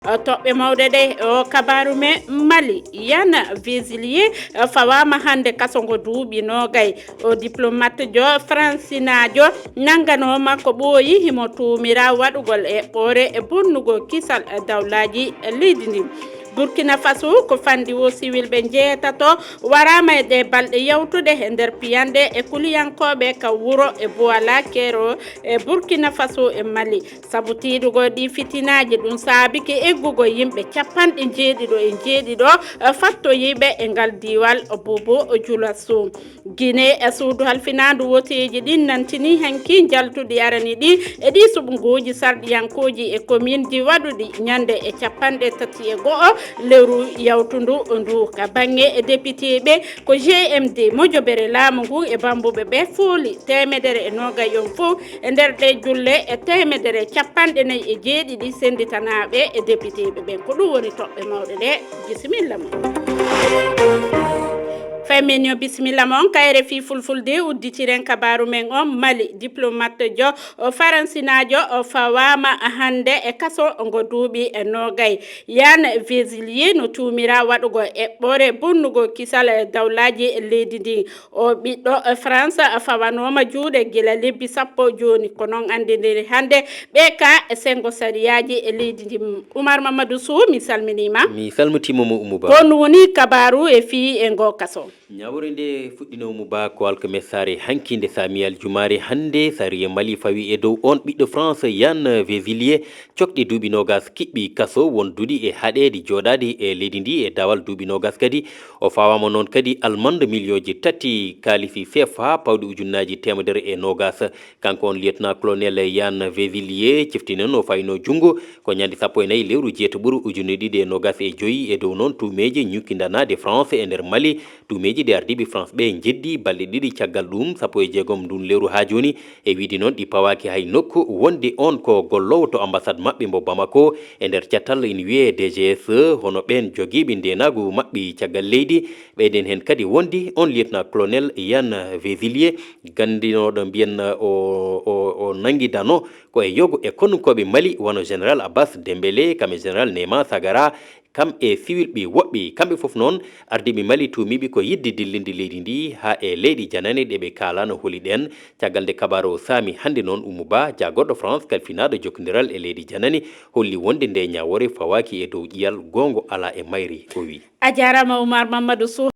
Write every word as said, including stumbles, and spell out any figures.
Toɓɓe mawɗe ɗe o kabaaru men Mali, Yan Vesilier fawaama hannde kaso ngo duuɓi noogay. O diplomatejo fransinaajo nannganooma ko ɓooyi, himo tuumiraa waɗugol eɓɓoore e bonnugol kisal dawlaaji leydi ndin. Burkina Faso, ko fanndi wo siwilɓe njeetato waraama e ɗee balɗe yawtuɗe e nder piyanɗe e kuliyankooɓe ka wuro e Bouala Kero e Burkina Faso e Mali. Sabu tiiɗugol ɗii fitinaaji, ɗum saabike eggugol yimɓe cappanɗe njeeɗiɗo e njeeɗiɗo fattoyiiɓe e ngal diiwal Bobo Dioulasso. Guinée, e suudu halfinaandu woteeji ɗin nantinii hanki njaltuɗi arani ɗi e ɗii suɓngooji sarɗiyankooji e kominji waɗuɗi ñande e cappanɗe tati e go'o lewru yawtundu ndu. Ka baŋŋe e depiteeɓe, ko G M D, mojobere laamu ngun e bambuɓe ɓe fooli teemedere e noogay on fow e nder ɗee julle e teemedere cappanɗe nayi e jeeɗiɗi sennditanaaɓe e depiteeɓe ɓen. Ko ɗum woni toɓɓe mawɗe ɗe. Bisimilla mon. Fay men yo bisimilla mon ka R F I Fulfulde, udditiren kabaaru men on. Mali, diplomatejo o faransinaajo o fawaama hannde e kaso ngo duuɓi e noogay. Yan Vesilier no tuumiraa waɗugol eɓɓoore bonnugol kisal e dawlaaji e leydi ndin. O ɓiɗɗo France fawanooma juuɗe gila lebbi sappo jooni, ko non anndindiri hannde ɓe ka e senngo sariyaaji e leydi ndin. Umar Mamadou Sow, mi salminiima. Mi salmitiima mo, Umu Ba. Ko honɗum woni kabaaru e fii e ngoo kaso? Ñaawore nde fuɗɗino, Umu Ba, ko alkamesare hanki nde saami aljumaare hannde. Sariya Mali fawi e dow on ɓiɗɗo France, Yan Vesilier, cokɗi duuɓi noogas kiɓɓi kaso, wonduɗi e haɗeeɗi jooɗaaɗi e leydi ndi e daawal duuɓi noogas kadi. O fawaama noon kadi almande miliyonji tati kaalisi C F A pawɗi ujunnaaji teemedere e noogas. Kanko on lieutenant colonel Yan Vesilier, ciftineno, o fayno junngo ko ñande sappo e nayi lewru jeetaɓuru ujunere ɗiɗi e noogas e joyi. E dow noon tuumeeje ñukkindanaade France e nder Mali, tuumeeji ɗi ardiiɓe France ɓe njeddi balɗe ɗiɗi caggal ɗum, sappo e jeegom ndun lewru haa jooni. E wiide noon, ɗi pawaaki hay nokku, wonde on ko golloowo to ambassade maɓɓe mbo Bamako. E nder catal ina wiyee D G S E, hono ɓeen jogiiɓe ndeenaagu maɓɓe caggal leydi. Ɓeyden heen kadi wonde on lieutenant colonel Yan Vesilier, ganndinooɗo mbiyen o, o, o nanngidano ko e yogo e konnunkooɓe Mali, wano général Abbas Dembélé, kam e général Nema Sagara, kam e siwilɓe woɓɓe. Kamɓe fof noon, ardiiɓe Mali tuumiiɓe ko yiɗde dillinde leydi ndi haa e leyɗe janane ɗe ɓe kaalaano holi ɗeen. Caggal nde kabaaru o saami hannde noon, Umu Ba, jaagorɗo France kalfinaaɗo jokkondiral e leyɗe janane, holli wonde nde ñaawoore fawaaki e dow ƴiyal, goonga alaa e mayre, o wi. A jaaraama, Umar Mamadou Sow.